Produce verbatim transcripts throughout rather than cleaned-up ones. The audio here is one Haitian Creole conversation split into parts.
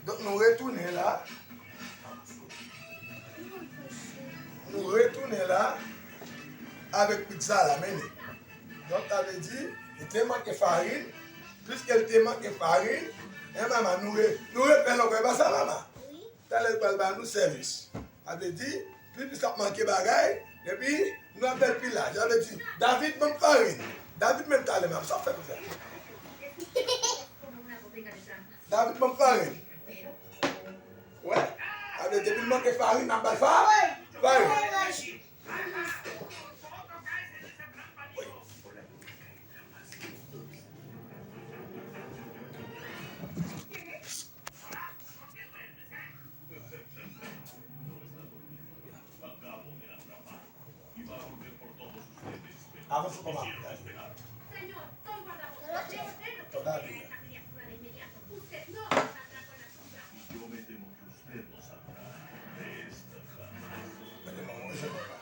Donk, nou retounen la. Nou retounen la avèk pizza la, men li. Donk, sa vle di, li te manke farin. Piske li te manke farin, e mama, nou re-, nou refè l ankò, e pa sa, mama? Talè l pral ba nou sèvis. Sa vle di, Pipis ap manke bagay, epi nou ap fè l pi laj. Sa vle di, David, ban m farin. David menm talè, m ap sa fè pou fè. David, ban m farin. Wè, sa vle di, depi l manke farin, n ap ba l fa-, farin. Avanse kòman. Tòl la vin la. Mete manman manje kòman.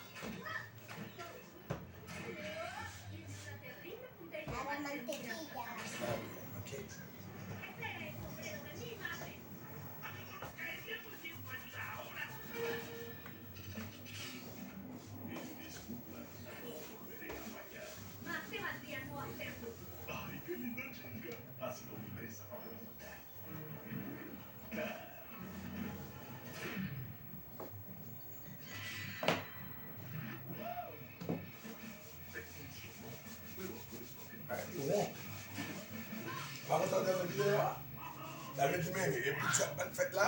Bon. Pa kontan de videyo a. Sa vle di, men, e pizza k ap fèt la.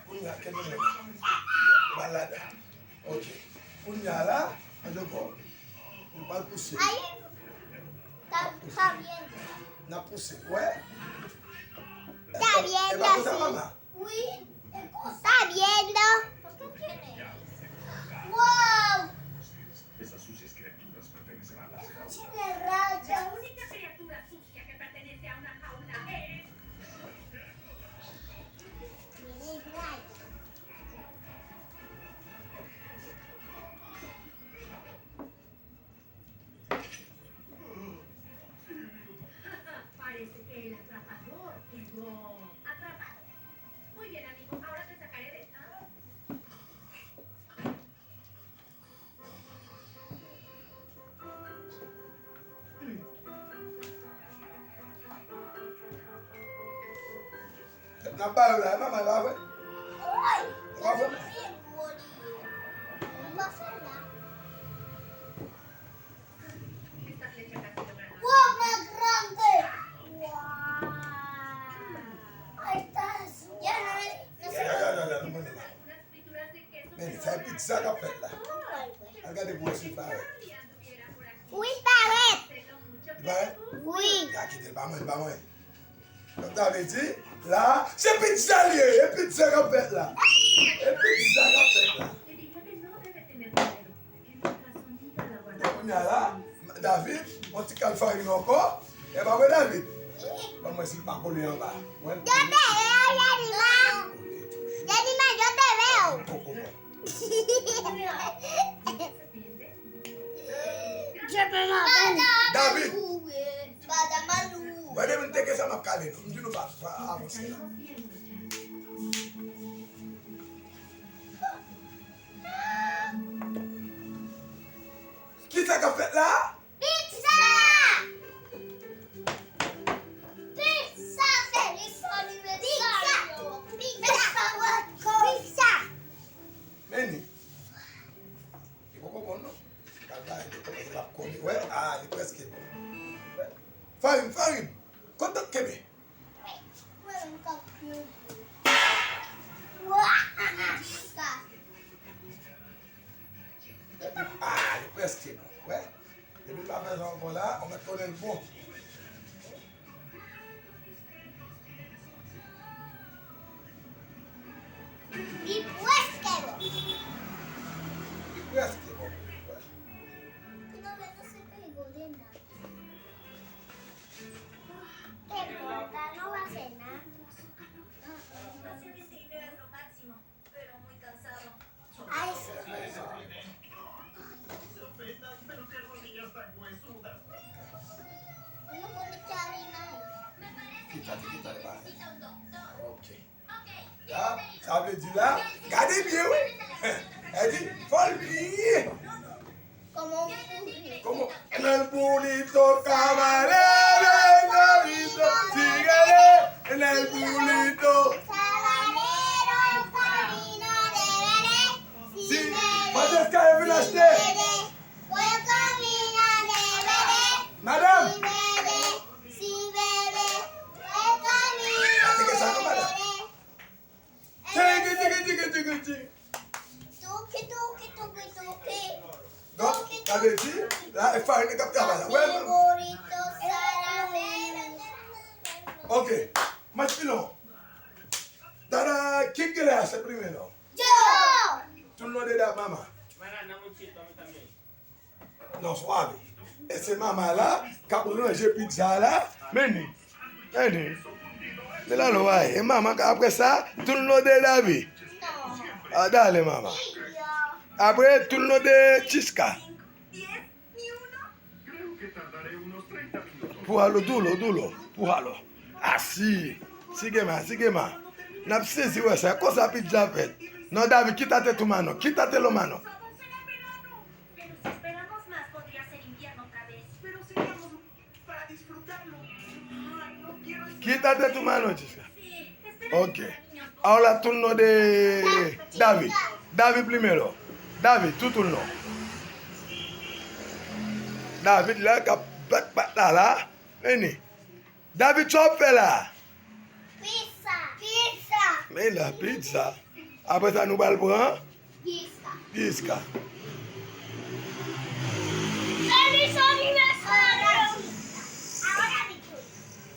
Kounye a, kenbe men. Ba l ladan. Ok. Kounye a la, ann ankò. Nou pral pouse. Ay, ta, ta byen. N ap pouse, wè. Ta byen, e pa konsa, mama. Wi, e konsa. Ta byen, non. Wow! Tiene rayas. Parece que el atrapador quedó atrapado. Muy bien, amigo, ahora te sacaré de... N ap ba yo la, e manman, e pa vre? E pa vre? Wow, más grande! Wow! Ay, está azul. Ya, ya, ya, ya, nou konnen la. Men, sa e pizza k ap fèt la. Al gade pou wè si l parèt. Wi, l parèt. Li parèt? Wi. Ya, kite l, pa mwen, pa mwen. Donk, sa vle di, la, se pizza l ye, e pizza k ap fèt la. E pizza k ap fèt la. Kounye a la, David, yon ti kal farin ankò. E pa vre, David? Ban mwen si l pa kole anba. Mwen. Yo te veye w, Jenima. Jenima, yo te veye w. Poko bon. David! Gade, m te gen sa m ap kale nou. M di nou pa, pa avanse la. Kisa k ap fèt la? Pizza! Pizza, Felix, Olivier, Pizza! Pizza! Pizza! Pizza! Men li. Li poko bon non. Kal bay li kòmanse l ap kole. Wè, ah, li prèske bon. Farin, farin. Kontan kenbe. Wè, wè, m k ap pye. Wè, sa. Ah, li prèske bon. Wè. Depi l pa fè sa ankò la, ou mèt konnen l bon. Li prèske bon. Li prèske bon. Wè. Finalmente se pegó de nada. Te conta, no va a cenar. Ay, se Kita te, kita te pale. Ok. La, sa vle di la, gade byen wi. Li di, fò l bliye. Kòman w kouri? Kòman? En el burrito camarero, en el burrito, síguele, en el burrito. Sabanero en camino de Belén. Si, Francesca, yo vin achte. Madanm! Tiki, tiki, tiki, tiki, tiki. Donk, sa vle di, la, e farin k ap travay la. Wè, men. Ok, match pilon. Tada, ki gen lè a se primero? Yo! Tout le monde est là, maman. Non, swabe. E se mama la k ap ranje pizza la. Men ni. Men ni. Men la nou ay. E mama, apre sa, turno de David. Ah, dale, mama. Apre, turno de Chiska. Pújalo, duro, duro. Pújalo. Así. Sigue más, sigue más. N ap sezi wè sa. Konsa pizza fèt. Non, David, quítate tu mano. Quítate la mano. Quítate tu mano, Chiska. Ok. Ahora turno de David. David primero. David, tu turno. David la k ap bat bat la la. Vini. David, sa w ap fè la? Pizza. Pizza. Men la, pizza. Apre sa, nou pral pran? Chiska. Chiska.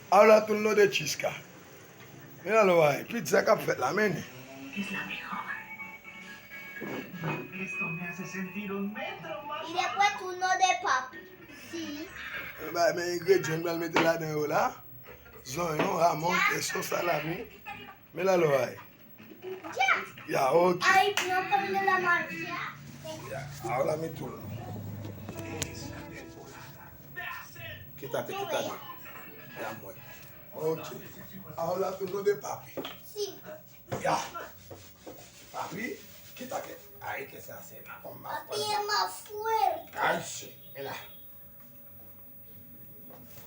Ahora turno de Chiska. Men la, nou wè, pizza k ap fèt la, men. Y después turno de papi. Si. Bay, men engredyan m pral mete ladan yo la. Zonyon, jamón, keso, salami. Men la, nou wè. Ya. Ya, ok. Ay, no, pero de la marcha. Ya, ahora mi turno. Quítate, quítate. Ya, mwen. Ok. Ahora turno de papi. Si. Ya. Papi, quítate. Ay, que se hace. Papi es más fuerte. Ay, sí. Mira.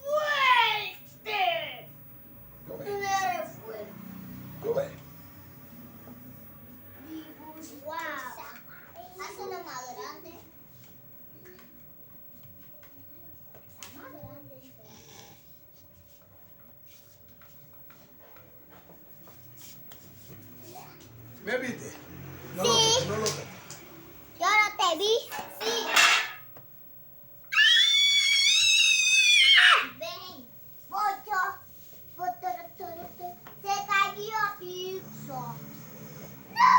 Fuerte. Tú no eres fuerte. Tú ves. Wow. Hazlo más grande. Está más grande. Me viste. No lo, sí. No lo toques. Yo no te vi. Sí. Ven. Bocho. Bocho, bocho, bocho. Se cayó pizza. No.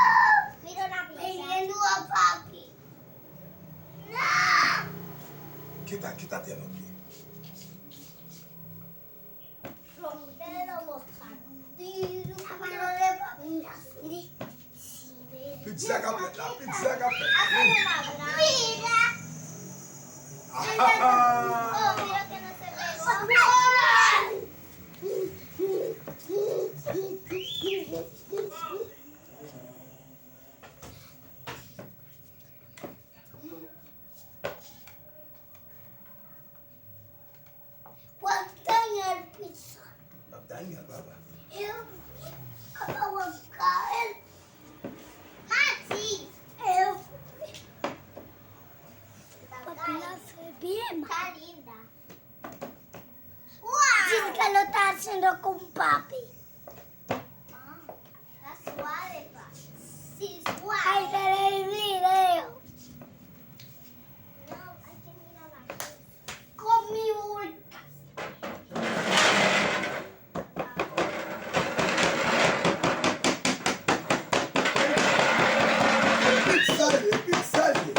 Mira una pizza. Pidiendo a papi. No. Quita, quítate los pies. Pizza k ap fèt la, pizza k ap fèt la. Wap Daniel pizza. Wap Daniel, baba. Eu, apa wap Kael? Mati. Eu. Papi la fè byen. Kalinda. Wow. Diz que lo está haciendo con papi. Ah, está suave, pa. Sí, suave. Ay, que le video. No, hay que mirar la cosa. Con mi boca. Pizza ye, pizza ye.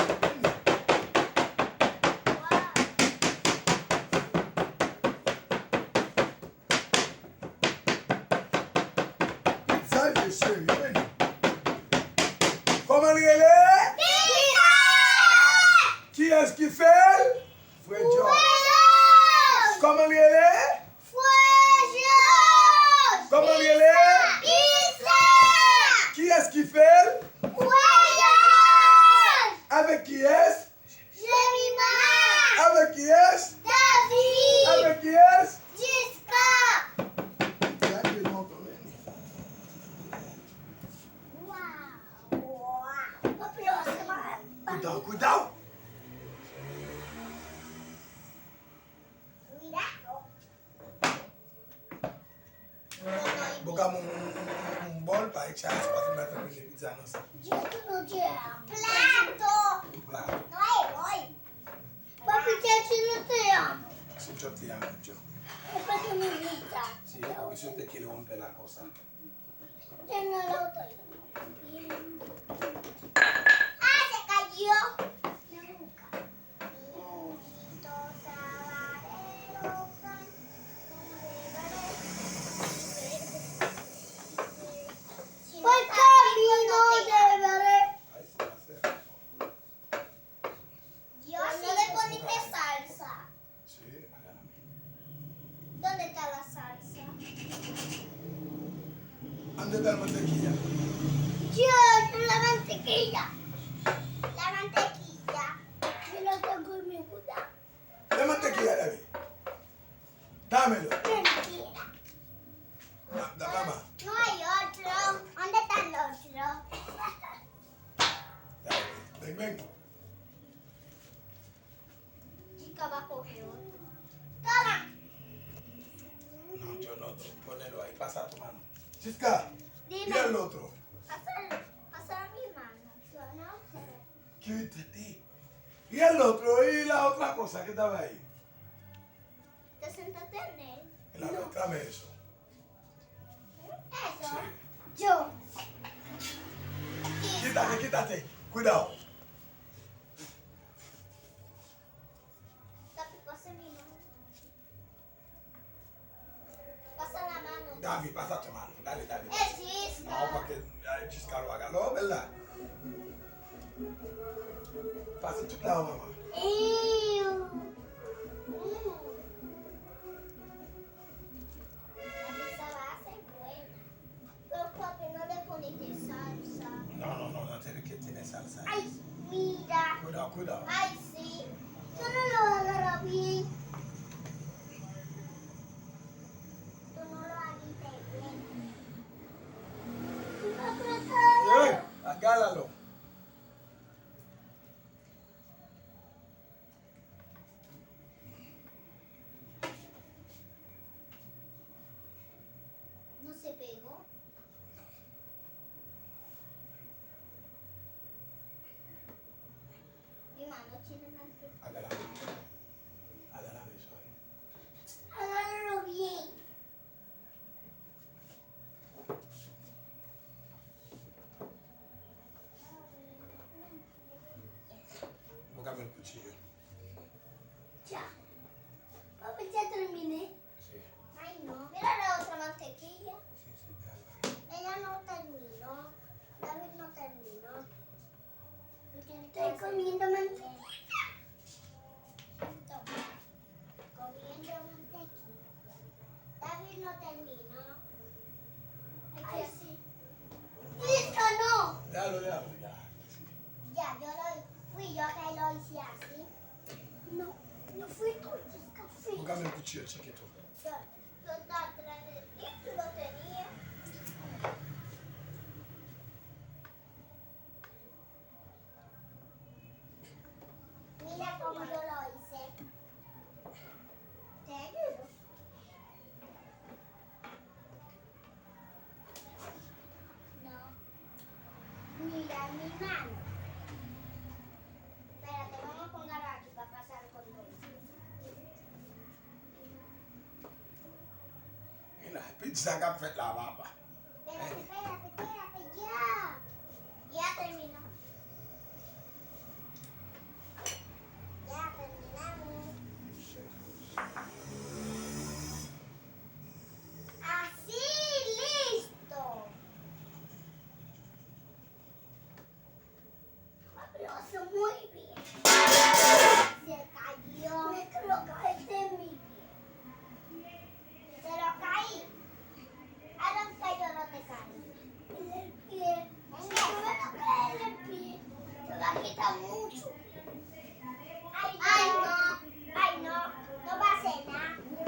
Pizza ye, cheri, vini. Kòman l rele? Pizza! Kiyès ki fè l? Frè George. Frè George! Kòman l rele? Frè George! Bon, ka moun, moun, moun, moun bòl, pa ekcha, se pa fin mete pizza nan sa. Plato! Plato. Papi, tchèchi nou te an. Si yo te an, yo. E pa te nou vin sa. Si, papi, si yo te kile, on pè la konsa. Te nan lòt. Ah, se kay yo. Por camino deberé. Dios, no le poniste salsa. Sí, hágala. ¿Dónde está la salsa? ¿Dónde está la mantequilla? Dios, la mantequilla. La mantequilla. Yo no tengo en mi boda. La mantequilla, David. Dámelo. Mentira. Da, da, mamá. No hay otro. ¿Dónde está el otro? David, ven, ven. Chica va a coger otro. Toma. No, yo no, ponelo ahí, pasa a tu mano. Chica, dime. ¿Y el otro? Pasa, pasa a mi mano. Yo no sé. Quítate. ¿Y el otro? ¿Y la otra cosa que estaba ahí? ¿Te sentaste en él? En la, no. Dame eso. Eso. Sí. Yo. Quítate, quítate. Cuidado. Papi, pasa mi mano. Pasa la mano. David, pasa tu mano. Dale, David. Es Jessica. No, porque, eh, Jessica lo haga. No, ¿verdad? Pasa tu la mamá. Ew. Mm. La pizza va a ser buena. Pero papi, no le poniste salsa. No, no, no, no tiene que tener salsa. Ay, mira. Cuidado, cuidado. Ay, sí. Yo no lo voy a agarrar bien. Tú no lo abriste bien. Eh, agárralo. No se pegó. Mi mano tiene manteca. Hágala. Hágala eso ahí. Agárralo bien. Búscame el cuchillo. Ya. Papi, ya terminé. Sí. Ay, no. Mira la otra mantequilla. Sí, sí, déjalo ahí. Ella no terminó. David no terminó. Estoy comiendo mantequilla. Comiendo mantequilla. David no terminó. Ay, sí. Listo, no. Déjalo, déjalo, ya. Ya, yo lo, fui yo que lo hice así. No, no fui tú, Jessica, fui. Búscame el cuchillo chiquito. Yo, yo estaba atrás de ti, tú lo tenías. Mira cómo yo lo hice. Te ayudo. No. Mira mi mano. Espérate, vamos a ponerlo aquí para pasar con todo. Mira, pizza que ha fet la papa. Espérate, espérate, espérate, ya. Ya terminó. Ya terminamos. Así, listo. Lo hizo muy bien. Se cayó. Me lo caíste en mi pie. Se lo caí. ¿A dónde yo no te caí? En el pie. ¿En qué? Si tú me lo caes en el pie, te va a quitar mucho. Ay, no. Ay, no. No pasa nada. Mm,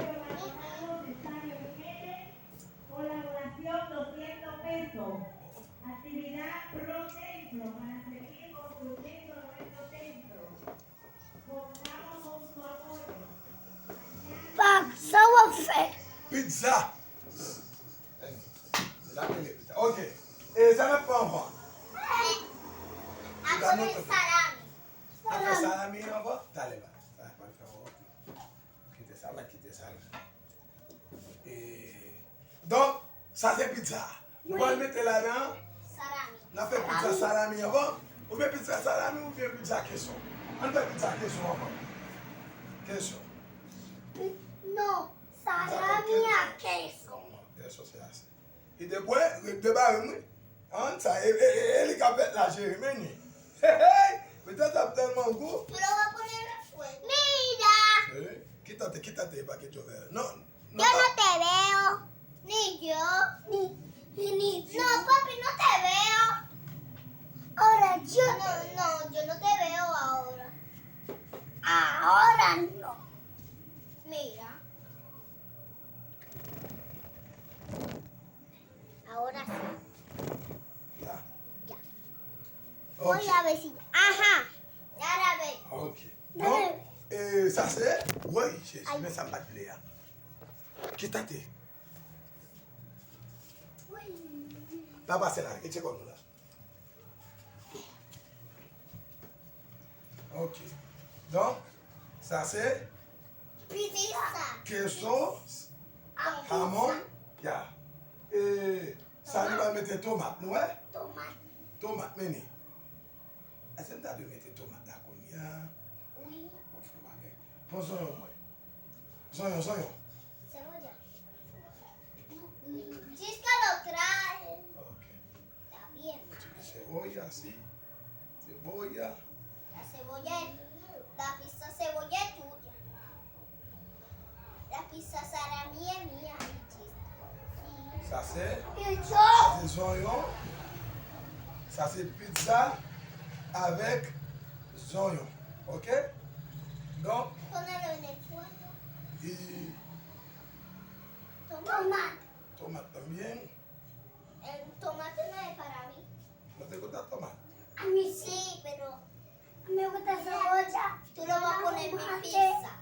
mm. Colaboración, doscientos pesos. Actividad pro templo para seguir construyendo nuestro templo. Contamos con su apoyo. Pak, sa w ap fè? Pizza! Sa k rele pizza. Ok. E sa n ap fè anvan? N ap fè salami. N ap fè salami anvan? Talè la. Talè, n ap fè anvan. Kite sa la, kite sa la. E, donk, sa se pizza. Nou pral mete ladan. Salami. N ap fè pizza salami anvan. Oubyen pizza salami oubyen pizza keson. Ann fè pizza keson anvan. Keson. Non, salami ak keson. Keson se ase. Li te bwè, ret de bare m, wi. An, sa, e, e, e, e li k ap fèt la, cheri, men ni. Hey, hey, petet ap tèlman gou. Mira. Eh, quítate, quítate, pa que yo vea. No, no. Yo no te veo. Ni yo. Ni, ni, ni yo. No, papi, no te veo. Ahora yo te veo. No, no, yo no te veo ahora. Ahora no. Mira. Ahora sí. Ya. Ya. Ok. Voy a ver si. Ajá. Ya la ve. Ok. Bon, e, sa se, woy, Jezi, men sa m pa t vle a. Quítate. Pa pase la, retire kò nou la. Ok. Donk, sa se pizza. Queso, jamón, ya. E, sa nou va mete tomat, nou wè? Tomat. Tomat, men ni. Èske m ta dwe mete tomat la kounye a? Wi. Bon, fè bagay. Pran zonyon mwen. Zonyon, zonyon. Cebolla. Jiska lo trae. Ok. Está bien. Cebolla, sí. Cebolla. La cebolla es, la pizza cebolla es tuya. La pizza salami es mía. Sa se zonyon. Sa se pizza avèk zonyon. Ok? Donk, e, tomat. Tomat también. El tomate no es para mí. No te gusta tomate? A mí sí, pero a mí me gusta cebolla. Tú lo vas a poner en mi pizza.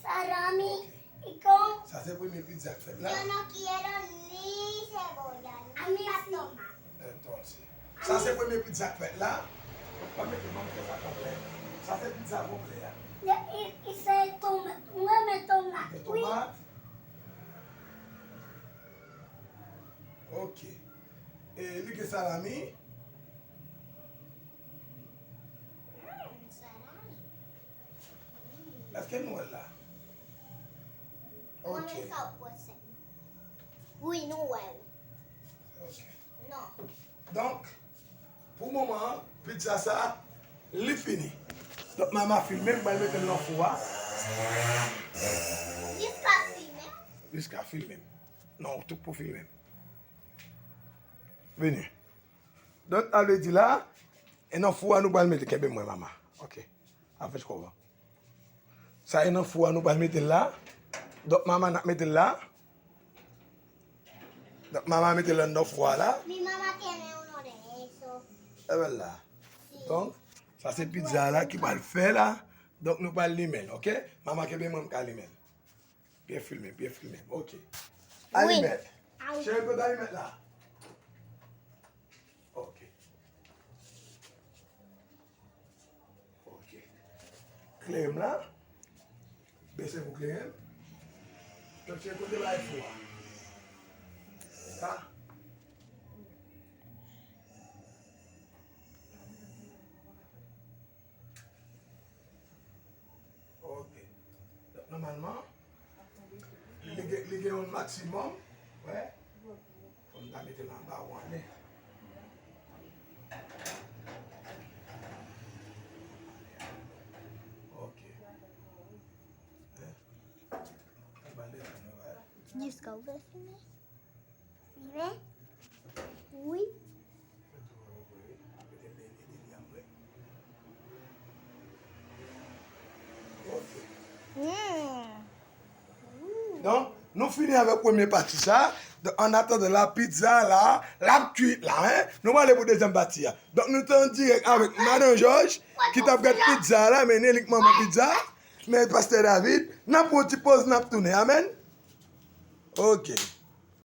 Salami y con... Sa se premye pizza k fèt la. Yo no quiero ni cebolla, ni tomate. Entonces, sa se premye pizza k fèt la. Pa mete mank fè sa konplè. Sa se pizza konplè a. Y, y, y se tomat. Mwen renmen tomat. Gen tomat. Ok. E li gen salami. Mm, salami. Èske nou wè l la? Ok. Wi, nou wè l. Ok. Non. Donk, pou moman an, pizza sa, li fini. Donk, mama filme m, m pral mete l nan fou a. Jiska filme m. Jiska filme m. Non, tout pou filme m. Vini. Donk, sa vle di la, e nan fou a nou pral mete, kenbe mwen, mama. Ok. Avèk kòvan. Sa e nan fou a nou pral mete l la. Donk, mama n ap mete l la. Donk, mama mete l anndan fou a la. Mi mamá tiene uno de eso. E bèl la. Donk, sa se pizza la ki pral fè la. Donk, nou pral limen l, ok? Mama kenbe mwen, m ka limen l. Byen filme, byen filme. Ok. Wi. Alimèt. Cheri, kote alimèt la? Ok. Ok. Kleren m la. Bese pou kleren m. Cheri, kote bay fou a? Sa. Ok. Donk, nòmalman, li gen, li gen yon maksimòm, wè. Fò m ta mete l anba ou anlè. Ok. Hein? Anba lè la, nou wè. Jiska ou fè fini? Filme? Wi. Hmm. Donk, nou fini avèk premye pati sa. Donk, an atandan la pizza la, l ap kuit la, hein. Nou prale pou dezyèm pati a. Donk, nou te an dirèk avèk Madan Jòj, ki t ap gad pizza la, men Nelik manman pizza, men Pastè David, n ap pran yon ti poz, n ap tounen. Amèn. Ok.